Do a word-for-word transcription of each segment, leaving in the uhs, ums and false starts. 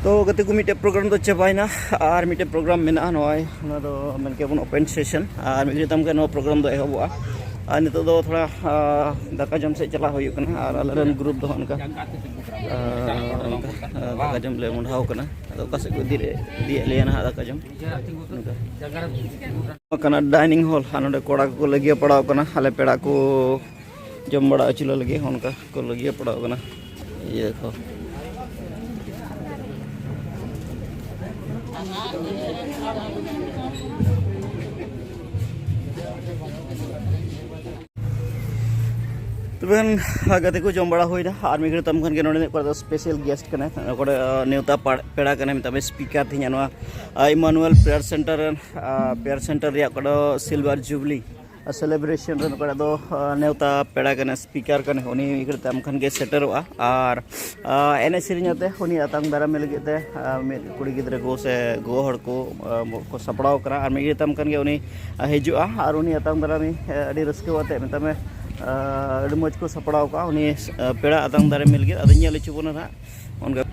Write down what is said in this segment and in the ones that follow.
ᱛᱚ ᱜᱟᱛᱮ ᱠᱚ, ᱢᱤᱫᱴᱮᱡ ᱯᱨᱳᱜᱨᱟᱢ ᱫᱚ ᱪᱟᱵᱟᱭᱮᱱᱟ, ᱟᱨ ᱢᱤᱫᱴᱮᱡ ᱯᱨᱳᱜᱨᱟᱢ ᱢᱮᱱᱟᱜᱼᱟ, ᱱᱚᱜᱼᱚᱭ ᱚᱱᱟ ᱫᱚ ᱢᱮᱱ ᱠᱮᱭᱟ ᱵᱚᱱ ᱳᱯᱮᱱ ᱥᱮᱥᱚᱱ᱾ ᱟᱨ ᱢᱤᱫ ᱜᱷᱟᱹᱲᱤᱡ ᱛᱟᱭᱚᱢ ᱠᱷᱟᱱ ᱱᱚᱣᱟ ᱯᱨᱳᱜᱨᱟᱢ ᱫᱚ ᱮᱦᱚᱵᱚᱜᱼᱟ᱾ ᱟᱨ ᱱᱤᱛᱚᱜ ᱫᱚ ᱛᱷᱚᱲᱟ, ᱟ, ᱫᱟᱠᱟ ᱡᱚᱢ ᱥᱮᱫ ᱪᱟᱞᱟᱜ ᱦᱩᱭᱩᱜ ᱠᱟᱱᱟ, ᱟᱨ ᱟᱞᱮ ᱨᱮᱱ ᱜᱨᱩᱯ ᱫᱚ ᱦᱟᱸᱜ ᱚᱱᱠᱟ, ᱟ, ᱚᱱᱠᱟ, ᱟ, ᱫᱟᱠᱟ ᱡᱚᱢ ᱞᱮ ᱢᱚᱦᱰᱟᱣ ᱠᱟᱱᱟ᱾ ᱟᱫᱚ ᱚᱠᱟ ᱥᱮᱫ ᱠᱚ ᱤᱫᱤ ᱞᱮ, ᱤᱫᱤᱭᱮᱫ ᱞᱮᱭᱟ ᱱᱟᱦᱟᱜ ᱫᱟᱠᱟ ᱡᱚᱢ᱾ ᱚᱱᱠᱟ᱾ ᱠᱟᱱᱟ ᱰᱟᱭᱱᱤᱝ ᱦᱚᱞ, ᱟᱨ ᱱᱚᱰᱮ ᱠᱚᱲᱟ ᱠᱚᱠᱚ ᱞᱟᱹᱜᱤᱭᱟ ᱯᱟᱲᱟᱣ ᱠᱟᱱᱟ, ᱟᱞᱮ ᱯᱮᱲᱟ ᱠᱚ ᱡᱚᱢ ᱵᱟᱲᱟ ᱦᱚᱪᱚ ᱞᱮ ᱞᱟᱹᱜᱤᱫ ᱚᱱᱠᱟ ᱠᱚ ᱞᱟᱹᱜᱤᱭᱟ ᱯᱟᱲᱟᱣ ᱠᱟᱱᱟ᱾ ᱤᱭᱟᱹ ᱠᱚ᱾ ᱛᱚᱵᱮ ᱠᱷᱟᱱ ᱜᱟᱛᱮ ᱠᱚ, ᱡᱚᱢ ᱵᱟᱲᱟ ᱦᱩᱭᱱᱟ, ᱟᱨ ᱢᱤᱫ ᱜᱷᱟᱹᱲᱤᱡ ᱛᱟᱭᱚᱢ ᱠᱷᱟᱱ ᱜᱮ ᱱᱚᱰᱮ ᱱᱤᱛ ᱠᱚᱲᱟ ᱫᱚ ᱥᱯᱮᱥᱟᱞ ᱜᱮᱥᱴ ᱠᱟᱱᱟᱭ, ᱚᱠᱚᱭ ᱱᱮᱣᱛᱟ ᱯᱟᱲ-, ᱯᱮᱲᱟ ᱠᱟᱱᱟᱭ, ᱢᱮᱛᱟᱜ ᱢᱮ ᱥᱯᱤᱠᱟᱨ ᱛᱤᱧᱟ ᱱᱚᱣᱟ ᱤᱢᱟᱱᱩᱭᱮᱞ ᱯᱨᱮᱭᱟᱨ ᱥᱮᱱᱴᱟᱨ ᱨᱮᱱ, ᱯᱨᱮᱭᱟᱨ ᱥᱮᱱᱴᱟᱨ ᱨᱮᱭᱟᱜ ᱚᱠᱟ ᱫᱚ ᱥᱤᱞᱵᱷᱟᱨ ᱡᱩᱵᱽᱞᱤ ᱥᱮᱞᱮᱵᱨᱮᱥᱚᱱ ᱨᱮᱱ ᱚᱠᱚᱭ ᱫᱚ, ᱟ, ᱱᱮᱣᱛᱟ ᱯᱮᱲᱟ ᱠᱟᱱᱟᱭ, ᱥᱯᱤᱠᱟᱨ ᱠᱟᱱᱟᱭ, ᱩᱱᱤ ᱢᱤᱫ ᱜᱷᱟᱹᱲᱤᱡ ᱛᱟᱭᱚᱢ ᱠᱷᱟᱱ ᱜᱮ ᱥᱮᱴᱮᱨᱚᱜᱼᱟ᱾ ᱟᱨ, ᱟ, ᱮᱱᱮᱡ ᱥᱮᱨᱮᱧ ᱟᱛᱮ ᱩᱱᱤ ᱟᱛᱟᱝ ᱫᱟᱨᱟᱢ ᱞᱟᱹᱜᱤᱫ ᱛᱮ, ᱟ, ᱢᱤᱫ ᱠᱩᱲᱤ ᱜᱤᱫᱽᱨᱟᱹ ᱠᱚ ᱥᱮ ᱜᱚᱜᱚ ᱦᱚᱲ ᱠᱚ, ᱟ, ᱠᱚ ᱥᱟᱯᱲᱟᱣ ᱠᱟᱱᱟ᱾ ᱟᱨ ᱢᱤᱫ ᱜᱷᱟᱹᱲᱤᱡ ᱛᱟᱭᱚᱢ ᱠᱷᱟᱱ ᱜᱮ ᱩᱱᱤ, ᱟ, ᱦᱤᱡᱩᱜᱼᱟ, ᱟᱨ ᱩᱱᱤ ᱟᱛᱟᱝ ᱫᱟᱨᱟᱢᱤᱡ, ᱟ, ᱟᱹᱰᱤ ᱨᱟᱹᱥᱠᱟᱹ ᱟᱛᱮ, ᱢᱮᱛᱟᱜ ᱢᱮ, ᱟ, ᱟᱹᱰᱤ ᱢᱚᱡᱽ ᱠᱚ ᱥᱟᱯᱲᱟᱣ ᱠᱟᱜᱼᱟ ᱩᱱᱤ, ᱟ, ᱯᱮᱲᱟ ᱟᱛᱟᱝ ᱫᱟᱨᱟᱢ ᱞᱟᱹᱜᱤᱫ᱾ ᱟᱫᱚ ᱧᱮᱞ ᱦᱚᱪᱚ ᱵᱚᱱᱟ ᱱᱟᱦᱟᱜ᱾ ᱚᱱᱠᱟ᱾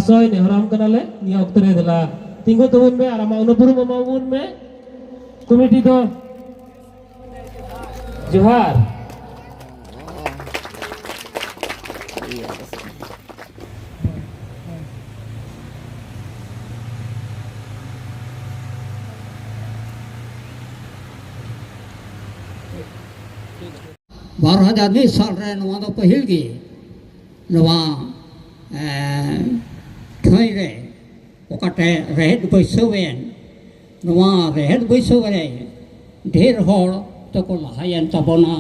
ᱥᱚᱭ ᱱᱮᱦᱚᱨᱟᱢ ᱠᱟᱱᱟᱞᱮ ᱱᱤᱭᱟᱹ ᱚᱠᱛᱚ ᱨᱮ᱾ ᱫᱮᱞᱟ ᱛᱤᱸᱜᱩ ᱛᱟᱵᱚᱱ ᱢᱮ ᱟᱨ ᱟᱢᱟᱜ ᱩᱱᱩᱯᱩᱨᱩᱢ ᱮᱢᱟ ᱵᱚᱱ ᱢᱮ᱾ ᱠᱚᱢᱤᱴᱤ ᱫᱚ ᱡᱚᱦᱟᱨ᱾ ᱵᱟᱨ ᱦᱟᱡᱟᱨ ᱢᱤᱫ ᱥᱟᱞ ᱨᱮ ᱱᱚᱣᱟ ᱫᱚ ᱯᱟᱹᱦᱤᱞ ᱜᱮ ᱱᱚᱣᱟ, ᱮᱸ, ᱴᱷᱟᱹᱭ ᱨᱮ ᱚᱠᱟᱴᱷᱮ ᱨᱮᱦᱮᱫ ᱵᱟᱹᱭᱥᱟᱹᱣ ᱮᱱ, ᱱᱚᱣᱟ ᱨᱮᱦᱮᱫ ᱵᱟᱹᱭᱥᱟᱹᱣ ᱨᱮ ᱰᱷᱮᱨ ᱦᱚᱲ ᱛᱮᱠᱚ ᱞᱟᱦᱟᱭᱮᱱ ᱛᱟᱵᱚᱱᱟ᱾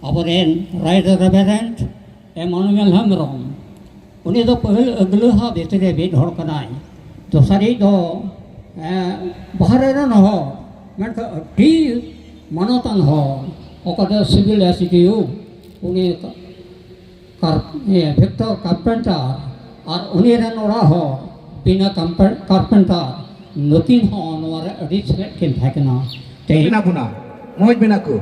ᱟᱵᱚᱨᱮᱱ ᱨᱟᱭᱴ ᱨᱮᱵᱷᱟᱨᱮᱱᱰ ᱮᱢᱟᱱᱩᱭᱮᱞ ᱦᱮᱢᱵᱨᱚᱢ, ᱩᱱᱤ ᱫᱚ ᱯᱟᱹᱦᱤᱞ ᱟᱹᱜᱽᱞᱟᱹᱦᱟ ᱵᱷᱤᱛᱨᱤ ᱨᱮ ᱢᱤᱫ ᱦᱚᱲ ᱠᱟᱱᱟᱭ᱾ ᱫᱚᱥᱟᱨᱤᱡ ᱫᱚ, ᱮᱸ, ᱵᱟᱦᱨᱮ ᱨᱮᱱ ᱦᱚᱲ, ᱢᱮᱱᱠᱷᱟᱱ ᱟᱹᱰᱤ ᱢᱟᱱᱚᱛᱟᱱ ᱦᱚᱲ, ᱚᱠᱟ ᱫᱚ ᱥᱤᱵᱤᱞ ᱮᱥ ᱰᱤ ᱳ, ᱩᱱᱤ ᱠᱟᱨ-, ᱤᱭᱟᱹ, ᱵᱷᱤᱠᱴᱚᱨ ᱠᱟᱨᱯᱮᱱᱴᱟᱨ ᱟᱨ ᱩᱱᱤ ᱨᱮᱱ ᱚᱲᱟᱜ ᱦᱚᱲ ᱵᱤᱱᱟ ᱠᱟᱨᱯᱮ-, ᱠᱟᱨᱯᱮᱱᱴᱟᱨ, ᱱᱩᱠᱤᱱ ᱦᱚᱸ ᱱᱚᱣᱟ ᱨᱮ ᱟᱹᱰᱤ ᱥᱮᱞᱮᱫ ᱠᱤᱱ ᱛᱟᱦᱮᱸ ᱠᱟᱱᱟ᱾ ᱛᱮᱦᱮᱧ ᱢᱮᱱᱟᱜ ᱵᱚᱱᱟ, ᱢᱚᱡᱽ ᱢᱮᱱᱟᱜ ᱠᱚ,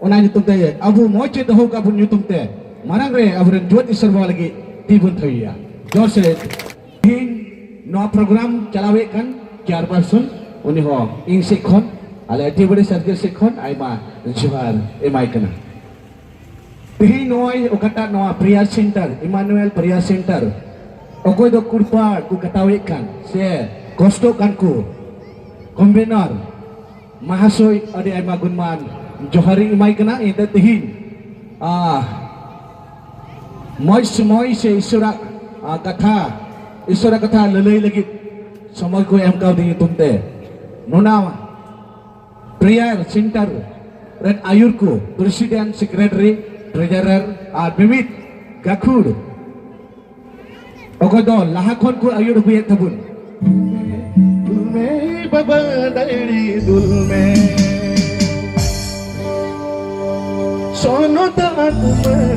ᱚᱱᱟ ᱧᱩᱛᱩᱢ ᱛᱮ ᱟᱵᱚ ᱢᱚᱡᱽ ᱛᱮ ᱫᱚᱦᱚ ᱠᱟᱜ ᱵᱚᱱ ᱧᱩᱛᱩᱢ ᱛᱮ ᱢᱟᱨᱟᱝ ᱨᱮ ᱟᱵᱚᱨᱮᱱ ᱡᱩᱣᱟᱹᱱ ᱤᱥᱚᱨ ᱵᱟᱵᱟ ᱞᱟᱹᱜᱤᱫ ᱛᱤ ᱵᱚᱱ ᱛᱷᱟᱭᱚᱭᱟ᱾ ᱡᱚᱦᱟᱨ ᱥᱮ ᱛᱮᱦᱮᱧ ᱱᱚᱣᱟ ᱯᱨᱳᱜᱨᱟᱢ ᱪᱟᱞᱟᱣᱮᱫ ᱠᱟᱱ ᱪᱮᱭᱟᱨᱯᱟᱨᱥᱚᱱ, ᱩᱱᱤ ᱦᱚᱸ ᱤᱧ ᱥᱮᱫ ᱠᱷᱚᱱ, ᱟᱞᱮ ᱟᱹᱰᱤ ᱵᱟᱹᱲᱤ ᱥᱟᱨᱠᱮᱞ ᱥᱮᱫ ᱠᱷᱚᱱ ᱟᱭᱢᱟ ᱡᱚᱦᱟᱨ ᱮᱢᱟᱭ ᱠᱟᱱᱟ᱾ ᱛᱮᱦᱮᱧ ᱱᱚᱜᱼᱚᱭ ᱚᱠᱟᱴᱟᱜ ᱱᱚᱣᱟ prayer center, Emmanuel Prayer Center, ᱚᱠᱚᱭ ᱫᱚ ᱠᱩᱲᱯᱟᱲ ᱠᱚ ᱠᱟᱴᱟᱣᱮᱫ ᱠᱟᱱ ᱥᱮ ᱠᱚᱥᱴᱚᱜ ᱠᱟᱱ ᱠᱚ convener ᱢᱟᱦᱟᱥᱚᱭ, ᱟᱹᱰᱤ ᱟᱭᱢᱟ ᱜᱩᱱᱢᱟᱱ ᱡᱚᱦᱟᱨᱤᱧ ᱮᱢᱟᱭ ᱠᱟᱱᱟ᱾ ᱮᱱᱛᱮ ᱛᱮᱦᱮᱧ, ᱟ, ᱢᱚᱡᱽ ᱥᱚᱢᱚᱭ ᱥᱮ ᱤᱥᱚᱨᱟᱜ, ᱟ, ᱠᱟᱛᱷᱟ, ᱤᱥᱚᱨᱟᱜ ᱠᱟᱛᱷᱟ ᱞᱟᱹᱞᱟᱹᱭ ᱞᱟᱹᱜᱤᱫ ᱥᱚᱢᱚᱭ ᱠᱚ ᱮᱢ ᱠᱟᱣᱫᱤᱧ ᱧᱩᱛᱩᱢ ᱛᱮ ᱱᱚᱱᱟ prayer center ᱨᱮᱱ ᱟᱹᱭᱩᱨ ᱠᱚ, president, secretary, treasurer ᱟᱨ ᱢᱤᱢᱤᱫ ᱜᱟᱹᱠᱷᱩᱲ, ᱚᱠᱚᱭ ᱫᱚ ᱞᱟᱦᱟ ᱠᱷᱚᱱ ᱠᱚ ᱟᱹᱭᱩᱨ ᱟᱹᱜᱩᱭᱮᱫ ᱛᱟᱵᱚᱱ᱾ ᱫᱩᱞ ᱢᱮ ᱵᱟᱵᱟ ᱫᱟᱲᱮ ᱫᱩᱞ ᱢᱮ, ᱥᱚᱱᱚ ᱫᱟᱜ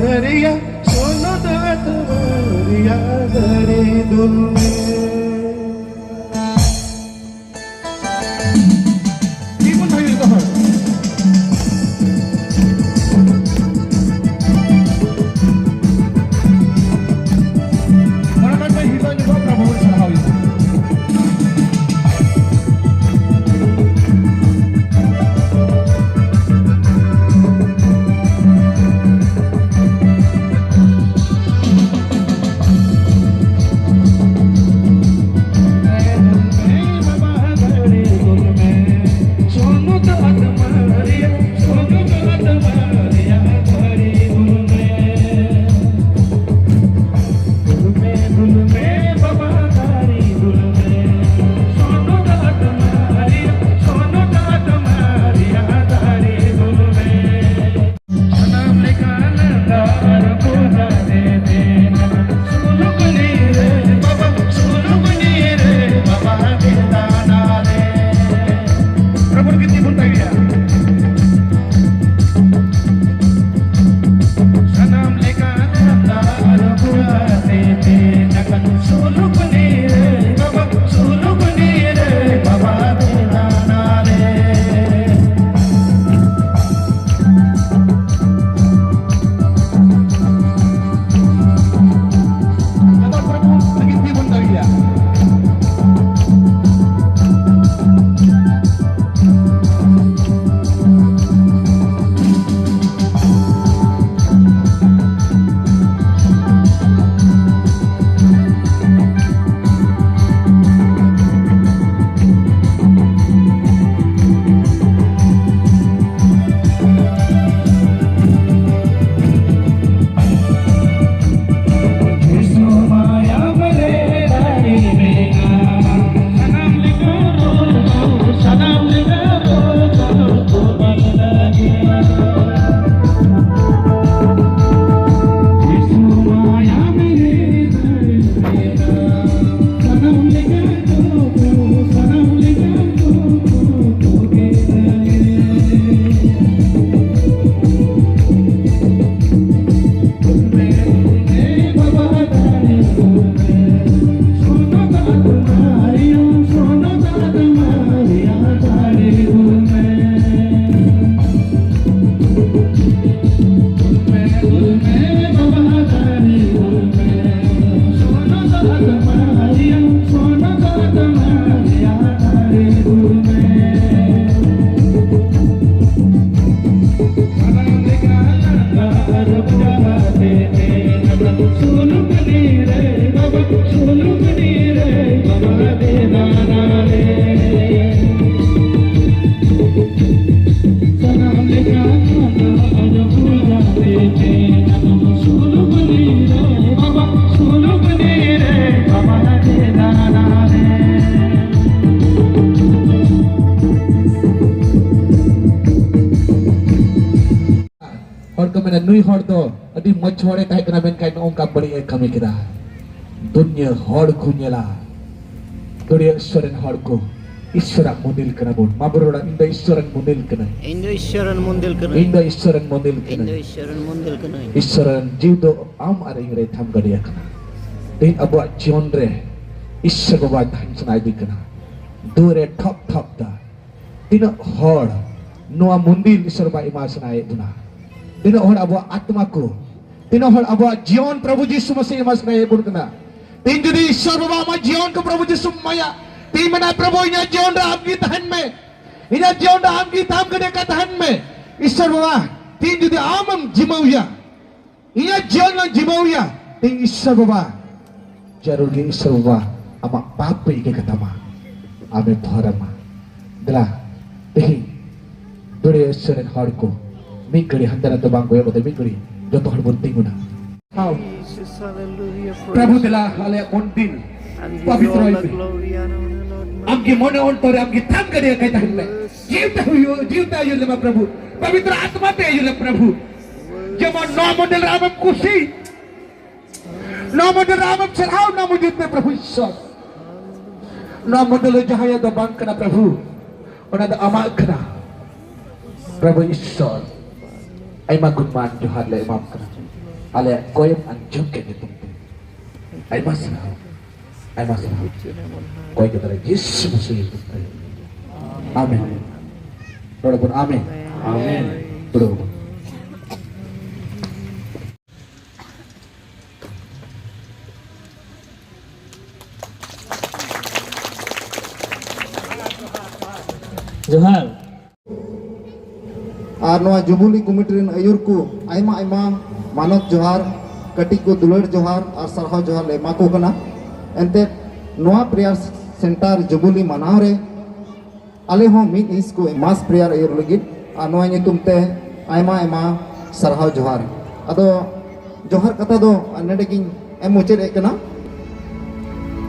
ᱢᱟᱹᱨᱤᱭᱟ, ᱥᱚᱱᱚ ᱫᱟᱜ ᱢᱟᱹᱨᱤᱭᱟ ᱫᱟᱲᱮ ᱫᱩᱞ ᱢᱮ᱾ ᱛᱤᱸᱜᱩᱱ ᱵᱷᱟᱹᱜᱤ ᱡᱚᱛᱚ ᱦᱚᱲ᱾ ᱢᱚᱬᱮ ᱦᱚᱲ ᱯᱮ ᱦᱤᱞᱟᱹᱣ ᱧᱚᱜᱚᱜ ᱦᱚᱲ ᱠᱚ ᱢᱮᱱᱟ, "ᱱᱩᱭ ᱦᱚᱲ ᱫᱚ ᱟᱹᱰᱤ ᱢᱚᱡᱽ ᱦᱚᱲᱮ ᱛᱟᱦᱮᱸ ᱠᱟᱱᱟ, ᱢᱮᱱᱠᱷᱟᱱ ᱱᱚᱜᱼᱚ ᱱᱚᱝᱠᱟ ᱵᱟᱹᱲᱤᱡ ᱮ ᱠᱟᱹᱢᱤ ᱠᱮᱫᱟ᱾" ᱫᱩᱱᱭᱟᱹ ᱦᱚᱲ ᱠᱚ ᱧᱮᱞᱟ, ᱫᱩᱱᱭᱟᱹ ᱤᱥᱥᱚᱨ ᱨᱮᱱ ᱦᱚᱲ ᱠᱚ, ᱤᱥᱥᱚᱨᱟᱜ ᱢᱚᱱᱫᱤᱨ ᱠᱟᱱᱟ ᱵᱚᱱ᱾ ᱢᱟ ᱵᱚᱱ ᱨᱚᱲᱟ, "ᱤᱧ ᱫᱚ ᱤᱥᱥᱚᱨ ᱨᱮᱱ ᱢᱚᱱᱫᱤᱨ ᱠᱟᱹᱱᱟᱹᱧ᱾ ᱤᱧ ᱫᱚ ᱤᱥᱥᱚᱨ ᱨᱮᱱ ᱢᱚᱱᱫᱤᱨ ᱠᱟᱹᱱᱟᱹᱧ᱾ ᱤᱧ ᱫᱚ ᱤᱥᱥᱚᱨ ᱨᱮᱱ ᱢᱚᱱᱫᱤᱨ ᱤᱧ ᱫᱚ ᱠᱟᱹᱱᱟᱹᱧ᱾ ᱤᱥᱥᱚᱨ ᱨᱮᱱ ᱢᱚᱱᱫᱤᱨ ᱠᱟᱹᱱᱟᱹᱧ᱾" ᱤᱥᱥᱚᱨ ᱨᱮᱱ ᱡᱤᱣᱤ ᱫᱚ ᱟᱢ ᱟᱨ ᱤᱧ ᱨᱮ ᱛᱷᱟᱢ ᱜᱟᱹᱰᱤ ᱟᱠᱟᱱᱟ᱾ ᱛᱮᱦᱮᱧ ᱟᱵᱚᱣᱟᱜ ᱡᱤᱭᱚᱱ ᱨᱮ ᱤᱥᱥᱚᱨ ᱵᱟᱵᱟ ᱛᱟᱦᱮᱱ ᱥᱟᱱᱟᱭᱮᱫᱮ ᱠᱟᱱᱟ᱾ ᱫᱩᱣᱟᱹᱨ ᱮ ᱴᱷᱚᱯ ᱴᱷᱚᱯ ᱫᱟ᱾ ᱛᱤᱱᱟᱹᱜ ᱦᱚᱲ ᱱᱚᱣᱟ ᱢᱚᱱᱫᱤᱨ ᱤᱥᱥᱚᱨ ᱵᱟᱵᱟ ᱮᱢᱟ ᱥᱟᱱᱟᱭᱮᱫ ᱵᱚᱱᱟ? ᱛᱤᱱᱟᱹᱜ ᱦᱚᱲ ᱟᱵᱚᱣᱟᱜ ᱟᱛᱢᱟ ᱠᱚ, ᱛᱤᱱᱟᱹᱜ ᱦᱚᱲ ᱟᱵᱚᱣᱟᱜ ᱡᱤᱭᱚᱱ ᱯᱨᱚᱵᱷᱩ ᱡᱤᱥᱩ ᱢᱟᱥᱤ ᱮᱢᱟ ᱥᱟᱱᱟᱭᱮᱫ ᱵᱚᱱ ᱠᱟᱱᱟ? ᱛᱮᱦᱮᱧ ᱡᱩᱫᱤ ᱤᱥᱥᱚᱨ ᱵᱟᱵᱟ ᱟᱢᱟᱜ ᱡᱤᱭᱚᱱ ᱠᱚ ᱯᱨᱚᱵᱷᱩ ᱡᱤᱥᱩᱢ ᱮᱢᱟᱭᱟ, ᱛᱮᱦᱮᱧ ᱢᱮᱱᱟ, "ᱯᱨᱚᱵᱷᱩ, ᱤᱧᱟᱹᱜ ᱡᱤᱭᱚᱱ ᱨᱮ ᱟᱢ ᱜᱮ ᱛᱟᱦᱮᱱ ᱢᱮ, ᱤᱧᱟᱹᱜ ᱡᱤᱭᱚᱱ ᱨᱮ ᱟᱢ ᱜᱮ ᱛᱟᱦᱮᱱ ᱢᱮ᱾" ᱤᱥᱥᱚᱨ ᱵᱟᱵᱟ, ᱛᱮᱦᱮᱧ ᱡᱩᱫᱤ ᱟᱢᱮᱢ ᱡᱤᱢᱟᱹᱣᱭᱟ, ᱤᱧᱟᱹᱜ ᱡᱤᱭᱚᱱ ᱞᱟᱝ ᱡᱤᱢᱟᱹᱣᱭᱟ, ᱛᱮᱦᱮᱧ ᱤᱥᱥᱚᱨ ᱵᱟᱵᱟ, ᱡᱟᱹᱨᱩᱲ ᱜᱮ ᱤᱥᱥᱚᱨ ᱵᱟᱵᱟ ᱟᱢᱟᱜ ᱯᱟᱯ ᱯᱮ ᱤᱠᱟᱹ ᱠᱟᱛᱟᱢᱟ, ᱟᱢᱮ ᱛᱷᱚᱨ ᱟᱢᱟ᱾ ᱫᱮᱞᱟ, ᱛᱮᱦᱮᱧ ᱫᱩᱲᱤ ᱤᱥᱥᱚᱨ ᱨᱮᱱ ᱦᱚᱲ ᱠᱚ ᱢᱤᱫ ᱜᱷᱟᱹᱲᱤ ᱦᱟᱱᱛᱮ ᱱᱟᱛᱮ ᱵᱟᱝ ᱠᱚᱭᱚᱜ ᱠᱟᱛᱮ ᱢᱤᱫ ᱜᱷᱟᱹᱲᱤ ᱡᱚᱛᱚ ᱦᱚᱲ ᱵᱚᱱ ᱛᱤᱸᱜᱩᱱᱟ᱾ ᱦᱟᱣ᱾ Jesus, hallelujah, ᱯᱨᱚᱵᱷᱩ, praise ᱫᱮᱞᱟ ᱟᱞᱮᱭᱟᱜ ᱢᱚᱱᱫᱤᱨ and give you ᱯᱚᱵᱤᱛᱨᱚᱭ all the ᱢᱮ᱾ Glory, honor, and Lord, ᱟᱢᱜᱮ ᱢᱚᱱᱮ ᱚᱱᱛᱚᱨ ᱨᱮ ᱟᱢᱜᱮ ᱛᱷᱟᱢ ᱜᱟᱹᱰᱤ ᱟᱠᱟᱭ ᱛᱟᱦᱮᱱ ᱢᱮ᱾ ᱡᱤᱣᱤ ᱛᱮ ᱦᱩᱭᱩᱜ, ᱡᱤᱣᱤ ᱛᱮ ᱟᱹᱭᱩᱨ ᱞᱮᱢᱟ ᱯᱨᱚᱵᱷᱩ, ᱯᱚᱵᱤᱛᱨᱚ ᱟᱛᱢᱟ ᱛᱮ ᱟᱹᱭᱩᱨ ᱞᱮᱢᱟ ᱯᱨᱚᱵᱷᱩ᱾ ᱡᱮᱢᱚᱱ ᱱᱚᱣᱟ ᱢᱚᱱᱫᱤᱨ ᱨᱮ ᱟᱢᱮᱢ ᱠᱩᱥᱤ, ᱱᱚᱣᱟ ᱢᱚᱱᱫᱤᱨ ᱨᱮ ᱟᱢᱮᱢ ᱪᱟᱞᱟᱣ, ᱱᱚᱣᱟ ᱢᱚᱱᱫᱤᱨ ᱛᱮ ᱯᱨᱚᱵᱷᱩ ᱤᱥᱥᱚᱨ, ᱱᱚᱣᱟ ᱢᱚᱱᱫᱤᱨ ᱫᱚ ᱡᱟᱦᱟᱸᱭᱟᱜ ᱫᱚ ᱵᱟᱝ ᱠᱟᱱᱟ ᱯᱨᱚᱵᱷᱩ, ᱚᱱᱟ ᱫᱚ ᱟᱢᱟᱜ ᱠᱟᱱᱟ᱾ ᱯᱨᱚᱵᱷᱩ ᱤᱥᱥᱚᱨ, ᱟᱭᱢᱟ ᱜᱩᱱᱢᱟᱱ ᱡᱚᱦᱟᱨ ᱞᱮ ᱮᱢᱟᱢ ᱠᱟᱱᱟ, ᱟᱞᱮᱭᱟᱜ ᱠᱚᱭᱮᱢ ᱟᱸᱡᱚᱢ ᱠᱮᱫ ᱧᱩᱛᱩᱢ ᱛᱮ᱾ ᱟᱭᱢᱟ ᱥᱟᱨᱦᱟᱣ, ᱟᱭᱢᱟ ᱥᱟᱨᱦᱟᱣ᱾ ᱠᱚᱭ ᱠᱟᱛᱮ ᱨᱮ ᱡᱤᱥᱩ ᱢᱟᱥᱤ ᱧᱩᱛᱩᱢ ᱛᱮ᱾ ᱟᱢᱮᱱ᱾ ᱨᱚᱲ ᱟᱵᱚᱱ, ᱟᱢᱮᱱ᱾ ᱟᱢᱮᱱ᱾ ᱫᱩᱲᱩᱵ ᱟᱵᱚᱱ᱾ ᱡᱚᱦᱟᱨ᱾ ᱟᱨ ᱱᱚᱣᱟ ᱡᱩᱵᱤᱞᱤ ᱠᱚᱢᱤᱴᱤ ᱨᱮᱱ ᱟᱹᱭᱩᱨ ᱠᱚ ᱟᱭᱢᱟ ᱟᱭᱢᱟ ᱢᱟᱱᱚᱛ ᱡᱚᱦᱟᱨ, ᱠᱟᱹᱴᱤᱡ ᱠᱚ ᱫᱩᱞᱟᱹᱲ ᱡᱚᱦᱟᱨ ᱟᱨ ᱥᱟᱨᱦᱟᱣ ᱡᱚᱦᱟᱨ ᱞᱮ ᱮᱢᱟ ᱠᱚ ᱠᱟᱱᱟ᱾ ᱮᱱᱛᱮᱫ ᱱᱚᱣᱟ ᱯᱨᱮᱭᱟᱨ ᱥᱮᱱᱴᱟᱨ ᱡᱩᱵᱤᱞᱤ ᱢᱟᱱᱟᱣ ᱨᱮ ᱟᱞᱮ ᱦᱚᱸ ᱢᱤᱫ ᱦᱤᱸᱥ ᱠᱚ ᱢᱟᱥ ᱯᱨᱮᱭᱟᱨ ᱟᱹᱭᱩᱨ ᱞᱟᱹᱜᱤᱫ ᱟᱨ ᱱᱚᱣᱟ ᱧᱩᱛᱩᱢ ᱛᱮ ᱟᱭᱢᱟ ᱟᱭᱢᱟ ᱥᱟᱨᱦᱟᱣ ᱡᱚᱦᱟᱨ᱾ ᱟᱫᱚ ᱡᱚᱦᱟᱨ ᱠᱟᱛᱷᱟ ᱫᱚ ᱱᱚᱰᱮ ᱜᱤᱧ ᱮᱢ ᱢᱩᱪᱟᱹᱫ ᱮᱫ ᱠᱟᱱᱟ᱾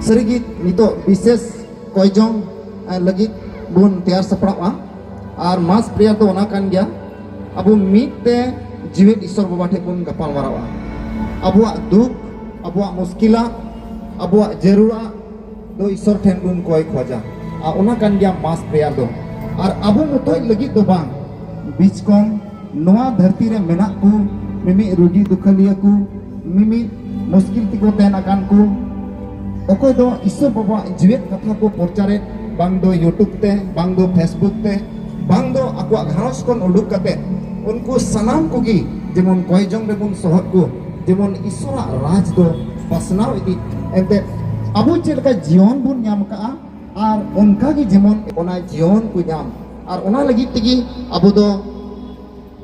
ᱥᱟᱹᱨᱤᱜᱮ ᱱᱤᱛᱚᱜ ᱵᱤᱥᱮᱥ ᱠᱚᱭᱡᱚᱝ ᱞᱟᱹᱜᱤᱫ ᱵᱚᱱ ᱛᱮᱭᱟᱨ ᱥᱟᱯᱲᱟᱣᱼᱟ᱾ ᱟᱨ ᱢᱟᱥ ᱯᱨᱮᱭᱟᱨ ᱫᱚ ᱚᱱᱟ ᱠᱟᱱ ᱜᱮᱭᱟ, ᱟᱵᱚ ᱢᱤᱫ ᱛᱮ ᱡᱤᱣᱮᱫ ᱤᱥᱚᱨ ᱵᱟᱵᱟ ᱴᱷᱮᱱ ᱵᱚᱱ ᱜᱟᱯᱟᱞ ᱢᱟᱨᱟᱣᱟ᱾ ᱟᱵᱚᱣᱟᱜ ᱫᱩᱠ, ᱟᱵᱚᱣᱟᱜ ᱢᱩᱥᱠᱤᱞᱟᱜ, ᱟᱵᱚᱣᱟᱜ ᱡᱟᱹᱨᱩᱲᱟᱜ ᱫᱚ ᱤᱥᱚᱨ ᱴᱷᱮᱱ ᱵᱚᱱ ᱠᱚᱭ ᱠᱷᱚᱡᱟ᱾ ᱟᱨ ᱚᱱᱟ ᱠᱟᱱ ᱜᱮᱭᱟ ᱢᱟᱥ ᱯᱨᱮᱭᱟᱨ ᱫᱚ᱾ ᱟᱨ ᱟᱵᱚ ᱢᱚᱛᱚᱡ ᱞᱟᱹᱜᱤᱫ ᱫᱚ ᱵᱟᱝ, ᱵᱤᱪᱠᱚᱢ ᱱᱚᱣᱟ ᱫᱷᱟᱹᱨᱛᱤ ᱨᱮ ᱢᱮᱱᱟᱜ ᱠᱚ ᱢᱤᱢᱤᱫ ᱨᱩᱜᱤ ᱫᱩᱠᱷᱟᱹᱞᱤᱭᱟᱹ ᱠᱚ, ᱢᱤᱢᱤᱫ ᱢᱩᱥᱠᱤᱞ ᱛᱮᱠᱚ ᱛᱟᱦᱮᱱ ᱟᱠᱟᱱ ᱠᱚ, ᱚᱠᱚᱭ ᱫᱚ ᱤᱥᱚᱨ ᱵᱟᱵᱟᱣᱟᱜ ᱡᱤᱣᱮᱫ ᱠᱟᱛᱷᱟ ᱠᱚ ᱯᱨᱚᱪᱟᱨᱮᱫ, ᱵᱟᱝ ᱫᱚ YouTube ᱛᱮ, ᱵᱟᱝ ᱫᱚ Facebook ᱛᱮ, ᱵᱟᱝ ᱫᱚ ᱟᱠᱚᱣᱟᱜ ᱜᱷᱟᱨᱚᱸᱡᱽ ᱠᱷᱚᱱ ᱩᱰᱩᱠ ᱠᱟᱛᱮ, ᱩᱱᱠᱩ ᱥᱟᱱᱟᱢ ᱠᱚᱜᱮ ᱡᱮᱢᱚᱱ ᱠᱚᱭ ᱡᱚᱝ ᱨᱮᱵᱚᱱ ᱥᱚᱦᱚᱫ ᱠᱚ, ᱡᱮᱢᱚᱱ ᱤᱥᱚᱨᱟᱜ ᱨᱟᱡᱽ ᱫᱚ ᱯᱟᱥᱱᱟᱣ ᱤᱫᱤ᱾ ᱮᱱᱛᱮ ᱟᱵᱚ ᱪᱮᱫ ᱞᱮᱠᱟ ᱡᱤᱭᱚᱱ ᱵᱚᱱ ᱧᱟᱢ ᱠᱟᱜᱼᱟ, ᱟᱨ ᱚᱱᱠᱟ ᱜᱮ ᱡᱮᱢᱚᱱ ᱚᱱᱟ ᱡᱤᱭᱚᱱ ᱠᱚ ᱧᱟᱢ, ᱟᱨ ᱚᱱᱟ ᱞᱟᱹᱜᱤᱫ ᱛᱮᱜᱮ ᱟᱵᱚ ᱫᱚ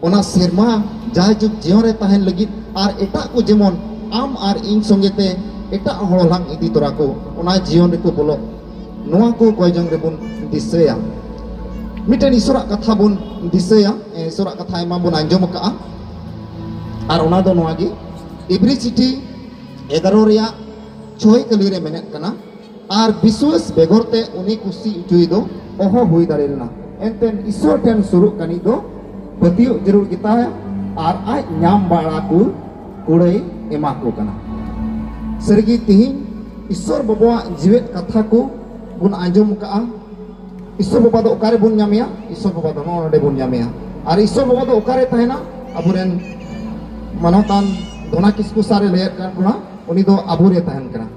ᱚᱱᱟ ᱥᱮᱨᱢᱟ ᱡᱟᱭᱡᱩᱜᱽ ᱡᱤᱭᱚᱱ ᱨᱮ ᱛᱟᱦᱮᱱ ᱞᱟᱹᱜᱤᱫ ᱟᱨ ᱮᱴᱟᱜ ᱠᱚ ᱡᱮᱢᱚᱱ ᱟᱢ ᱟᱨ ᱤᱧ ᱥᱚᱸᱜᱮ ᱛᱮ ᱮᱴᱟᱜ ᱦᱚᱲ ᱦᱚᱸ ᱤᱫᱤ ᱛᱚᱨᱟ ᱠᱚ, ᱚᱱᱟ ᱡᱤᱭᱚᱱ ᱨᱮᱠᱚ ᱵᱚᱞᱚᱜ, ᱱᱚᱣᱟ ᱠᱚ ᱠᱚᱭ ᱡᱚᱝ ᱨᱮᱵᱚᱱ ᱫᱤᱥᱟᱹᱭᱟ᱾ ᱢᱤᱫᱴᱮᱱ ᱤᱥᱚᱨᱟᱜ ᱠᱟᱛᱷᱟ ᱵᱚᱱ ᱫᱤᱥᱟᱹᱭᱟ, ᱮ, ᱤᱥᱚᱨᱟᱜ ᱠᱟᱛᱷᱟ ᱟᱭᱢᱟ ᱵᱚᱱ ᱟᱸᱡᱚᱢ ᱟᱠᱟᱜᱼᱟ᱾ ᱟᱨ ᱚᱱᱟ ᱫᱚ ᱱᱚᱣᱟ ᱜᱮ, ᱤᱵᱨᱤ ᱪᱤᱴᱷᱤ ᱮᱜᱟᱨᱚ ᱨᱮᱭᱟᱜ ᱪᱷᱚᱭ ᱠᱟᱹᱞᱤ ᱨᱮ ᱢᱮᱱᱮᱫ ᱠᱟᱱᱟ, ᱟᱨ ᱵᱤᱥᱣᱟᱹᱥ ᱵᱮᱜᱚᱨ ᱛᱮ ᱩᱱᱤ ᱠᱩᱥᱤ ᱚᱪᱚᱭ ᱫᱚ ᱚᱦᱚ ᱦᱩᱭ ᱫᱟᱲᱮ ᱞᱮᱱᱟ᱾ ᱮᱱᱛᱮ ᱤᱥᱚᱨ ᱴᱷᱮᱱ ᱥᱩᱨᱩᱜ ᱠᱟᱱᱤᱡ ᱫᱚ ᱯᱟᱹᱛᱭᱟᱹᱣ ᱡᱟᱹᱨᱩᱲ ᱜᱮᱛᱟᱭᱟ, ᱟᱨ ᱟᱡ ᱧᱟᱢ ᱵᱟᱲᱟ ᱠᱚ ᱠᱩᱲᱟᱹᱭ ᱮᱢᱟ ᱠᱚ ᱠᱟᱱᱟ᱾ ᱥᱟᱹᱨᱤᱜᱮ ᱛᱤᱦᱤᱧ ᱤᱥᱚᱨ ᱵᱟᱵᱟᱣᱟᱜ ᱡᱤᱣᱮᱫ ᱠᱟᱛᱷᱟ ᱠᱚ ᱵᱚᱱ ᱟᱸᱡᱚᱢ ᱠᱟᱜᱼᱟ᱾ ᱤᱥᱚᱨ ᱵᱟᱵᱟ ᱫᱚ ᱚᱠᱟᱨᱮ ᱵᱚᱱ ᱧᱟᱢᱮᱭᱟ? ᱤᱥᱚᱨ ᱵᱟᱵᱟ ᱫᱚ ᱱᱚᱜᱼᱚ ᱱᱚᱰᱮ ᱵᱚᱱ ᱧᱟᱢᱮᱭᱟ᱾ ᱟᱨ ᱤᱥᱚᱨ ᱵᱟᱵᱟ ᱫᱚ ᱚᱠᱟᱨᱮ ᱛᱟᱦᱮᱱᱟ? ᱟᱵᱚᱨᱮᱱ ᱢᱟᱱᱚᱛᱟᱱ ᱫᱷᱚᱱᱟ ᱠᱤᱥᱠᱩ ᱥᱟᱨᱮ ᱞᱟᱹᱭᱮᱫ ᱠᱟᱱ ᱵᱚᱱᱟ, ᱩᱱᱤ ᱫᱚ ᱟᱵᱚᱨᱮ ᱛᱟᱦᱮᱱ ᱠᱟᱱᱟ᱾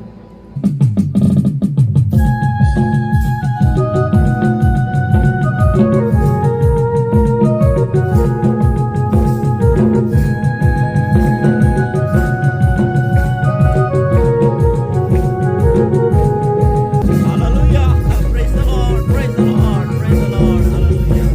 Hallelujah. Praise the Lord. Praise the Lord. Praise the Lord. Hallelujah.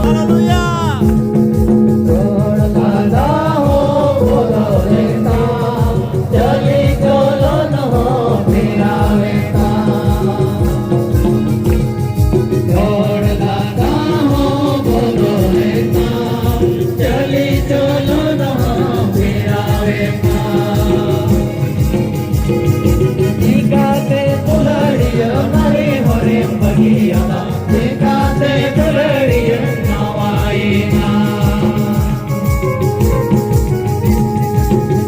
ᱦᱟᱞᱮᱞᱩᱭᱟ᱾ ᱪᱤᱠᱟᱛᱮ ᱫᱩᱞᱟᱹᱲᱤᱭᱟᱹ ᱢᱟᱨᱮ ᱦᱚᱨᱮᱢ ᱵᱟᱹᱜᱤᱭᱟᱫᱟ? ᱪᱤᱠᱟᱛᱮ ᱫᱩᱞᱟᱹᱲᱤᱭᱟᱹ ᱱᱟᱣᱟᱭᱮᱱᱟ?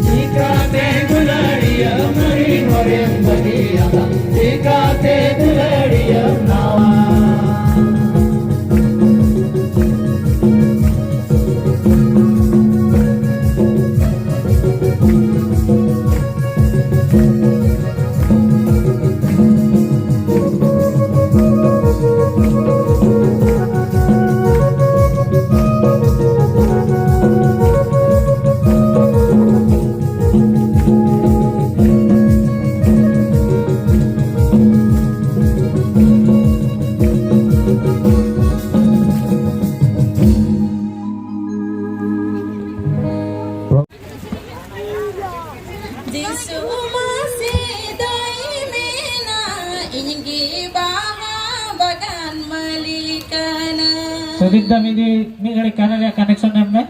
ᱪᱤᱠᱟᱛᱮ ᱫᱩᱞᱟᱹᱲᱤᱭᱟᱹ ᱢᱟᱨᱮ ᱦᱚᱨᱮᱢ ᱵᱟᱹᱜᱤᱭᱟᱫᱟ? ᱪᱤᱠᱟᱛᱮ ᱫᱩᱞᱟᱹᱲᱤᱭᱟᱹ ᱱᱟᱣᱟ? ᱡᱤᱥᱩ ᱢᱟᱹᱥᱤ ᱫᱚᱭ ᱢᱮᱱᱟ, "ᱤᱧ ᱜᱮ ᱵᱟᱦᱟ ᱵᱟᱜᱟᱱ ᱢᱟᱹᱞᱤᱠ ᱠᱟᱱᱟ᱾" ᱥᱩᱫᱤᱯ ᱫᱟ, ᱢᱤᱫ ᱜᱷᱟᱹᱲᱤ-, ᱢᱤᱫ ᱜᱷᱟᱹᱲᱤ ᱠᱟᱱᱟ ᱨᱮᱭᱟᱜ connection ᱮᱢ ᱢᱮ᱾